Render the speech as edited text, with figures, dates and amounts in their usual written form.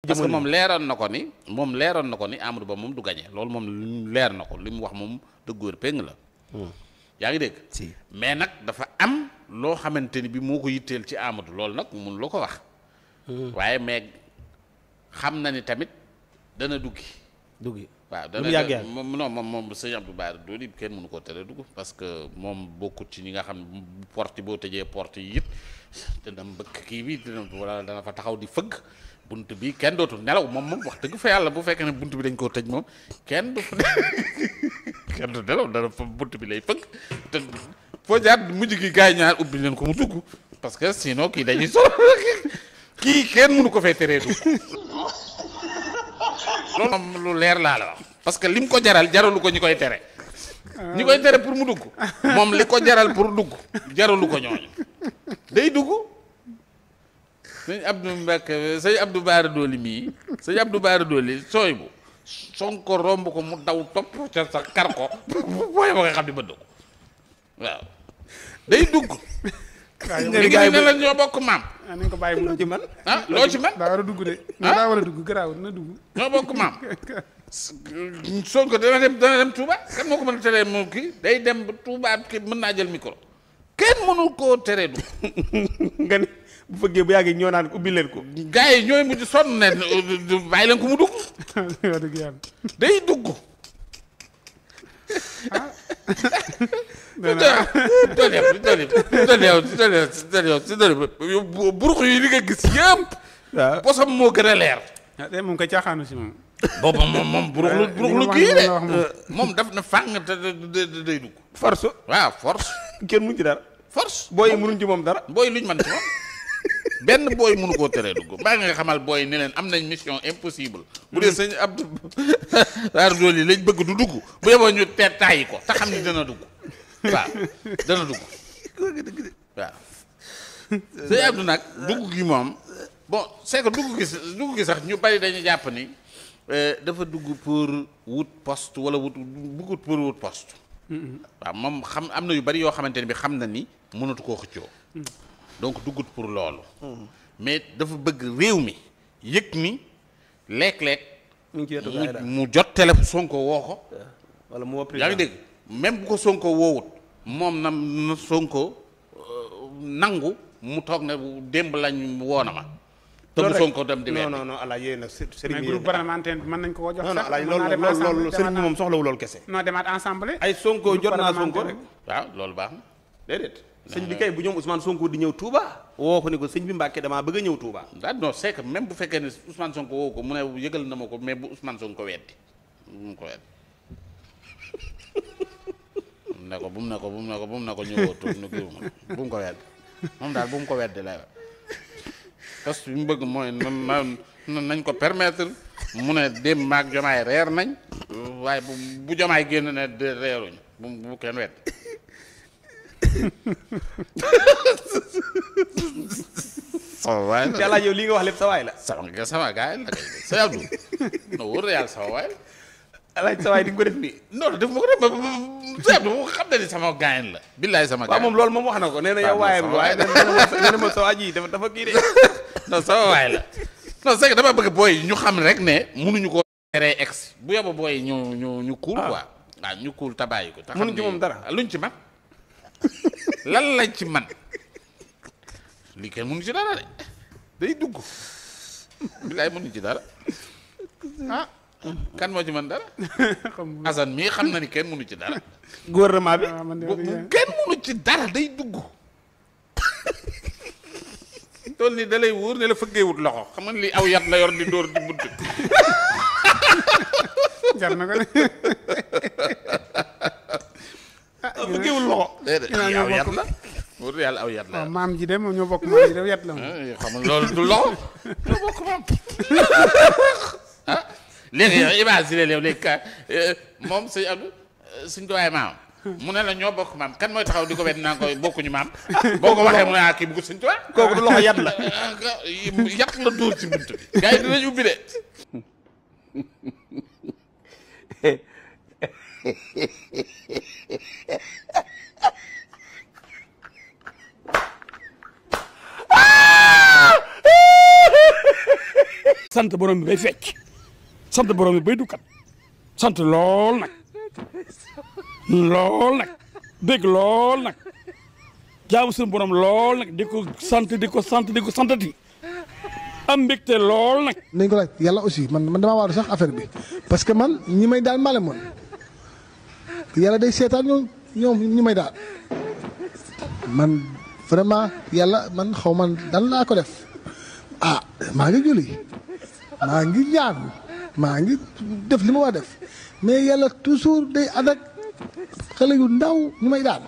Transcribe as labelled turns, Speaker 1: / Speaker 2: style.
Speaker 1: parce que moom leeroon na ko ni Amadou Ba moom du gagné loolu moom leer na ko li mu wax moom dëgg wér péng la. yaa ngi dégg.
Speaker 2: si
Speaker 1: mais nag dafa am loo xamante ni bi moo ko yitteel ci Amadou loolu nag mun loo ko wax. waaye mais xam na ni tamit dana duggi. waaw dana moom sëñ Abdou Bara Dolly kenn mënu koo tere dugg parce que moom bokkut ci ñi nga xam porte boo tëjee porte yi yëpp dana mbëkk kii bi wala dana fa taxaw di fëgg bunt bi kenn dootul nelaw moom wax dëgg fa yàlla bu fekkee ne bunt bi dañ koo tëj moom kenn du kenn du nelaw dana fa bunt bi lay fëgg te foo jaar mujj gi gars yi ñaar ubbi leen ko mu dugg parce que sinon kii dañuy solo kii kenn mënu ko fee teree dugg loolu moom lu leer laa la wax parce que lim ko jaralu ko ñi koy tere ñi koy tere pour mu dugg moom li ko jaral pour dugg jaralu ko ñooñu day dugg sëñ Abdou Bara Dolly mii sëñ Abdou Bara Dolly sooy bu Sonko romb ko mu daw topp ca sa kar ko booy ba nga xam ne bëgg ko waaw day dugg léegi ne la ñoo bokk maam.
Speaker 3: nañ ko bàyyi mu ci man.
Speaker 1: loo ci man.
Speaker 3: daa war a dugg de. daa war a dugg garaaw na dugg.
Speaker 1: ñoo bokk maam. Sonko dana dem Touba kan moo ko mën a teree moom kii day dem ba Touba kii mën naa jël micro kenn mënu koo teree dugg.
Speaker 2: nga ne bu fekkee bu yàggee ñoo naan ubbi leen ko.
Speaker 1: gars yi ñooy mujj sonn ne bàyyi leen ko mu dugg.
Speaker 3: wax dëgg yàlla.
Speaker 1: day dugg. burux yi li nga gis yëpp. waaw bosam moo gën a leer.
Speaker 3: moom koy caaxaanu si moom.
Speaker 1: boobu moom burux lu kii de moom daf na fàng te day dugg.
Speaker 2: force
Speaker 1: waaw force.
Speaker 2: kenn mënu ci dara.
Speaker 1: force
Speaker 2: booy yi mënuñ ci moom dara.
Speaker 1: booy luñ mën ci moom benn booy mënu koo teree dugg baa nga xamal booy ne leen am nañ mission impossible. bu dee sëñ Abdou Bara Dolly lañ bëgg du dugg bu yeboo ñu tàyyi ko te xam ni dana dugg waaw dana dugg waaw. sëñ Abdou nag dugg gi moom bon c'est que dugg gi sax ñu bari dañu jàpp ni dafa dugg pour wut poste wala buggut pour wut poste. waaw moom xam am na yu bari yoo xamante ne bi xam na ni mënatu koo xëccoo. donc duggut pour loolu. mais dafa bëgg réew mi yëg ni léeg-léeg mu jot téléphone Sonko woo ko.
Speaker 2: wala mu woo président
Speaker 1: yaa ngi dégg même bu ko Sonko woowut moom na Sonko nangu mu toog ne démb lañ woo na ma. te bu Sonko dem di
Speaker 2: non non ala yéen nag sëriñ
Speaker 3: mais groupe parlementaire bi mën nañ ko jox.
Speaker 2: non non ala loolu sëriñ bi moom soxlawu loolu kese.
Speaker 3: non demaat ensemble.
Speaker 2: ay Sonko jot naa Sonko rek.
Speaker 1: waaw loolu baax na.
Speaker 2: déedéet. sëñ bi kay bu ñoom Ousmane Sonko di ñëw Touba. woo ko ni ko sëñ bi Mbàkke damaa bëgg a ñëw Touba.
Speaker 1: ah non c'est que même bu fekkee ne Ousmane Sonko woo ko mu ne yëgal na ma ko mais bu Ousmane Sonko weddi bu mu ko weddi bu mu ne ko ñëwoo tuut nu kii bu mu ko weddi moom daal bu mu ko weddi lay parce que bi mu bëgg mooy nañ ko permettre mu ne dem maag jomaay reer nañ waaye bu jomaay génn ne de reeruñ bu kenn weddi. sama waay la
Speaker 2: yàlla yow lii nga wax lépp sa waay la.
Speaker 1: sama gaay la kay sa Abdou no wóor na yàlla sama waay la.
Speaker 2: alaaj sa waay di nga ko def nii.
Speaker 1: non def ma ko def sa Abdou mu xam ne ni sama gaay la. billaay sama gaay
Speaker 2: waaw moom loolu moom wax na ko nee na yow waaye waaye nee na ma sa waa ji dafa kii de.
Speaker 1: non sama waay la non c'est que dama bëgg booy ñu xam rek ne mënuñu ko teree ex bu yóbbu booy ñu kuul quoi. waaw ñu kuul tabaay ko.
Speaker 2: mënuñ ci moom dara
Speaker 1: luñ ci man lan lañ ci man lii kenn mënu ci dara de day dugg bilaay mënu ci dara kan moo ci man dara Assane mii xam na ni kenn mënu ci dara
Speaker 2: gouvernement bi
Speaker 1: kenn mënu ci dara day dugg tool ni da lay wóor ne la fëggeewut loxo xam nga li aw yat la yor di dóor di bunt
Speaker 3: jar na ko de
Speaker 2: fëggeewul loxo
Speaker 1: déedéet aw yat la wóor yàlla aw yat la
Speaker 3: maam ji de moom ñoo bokk maam ji de yat la moom
Speaker 1: xam nga loolu du loxo ñoo bokk maam léegi yow imagine yow léegi ka moom sëñ Abdou suñ dowaay maam mu ne la ñoo bokk maam kan mooy taxaw di ko wet naa ko bokkuñu maam boo ko waxee mu ne kii bëggut suñ dowaay
Speaker 2: kooku du loxo yat la
Speaker 1: yat la dóor ci bunt bi gars yi dinañ ubbi de
Speaker 4: sant borom bi bay fecc sant borom bi bay dukkat sant lool nag dégg lool nag jaamu suñu borom lool nag di ko santati am mbégte lool nag.
Speaker 5: nañ ko laaj yàlla aussi man damaa waaru sax affaire bi parce que man ñi may daal male moon yàlla day seetaan ñoom ñi may daal man vraiment yàlla man xaw man dan laa ko def maa ngi julli maa ngi ñaan maa ngi def li ma war def mais yàlla toujours day ànd ak xale yu ndaw ñu may daal.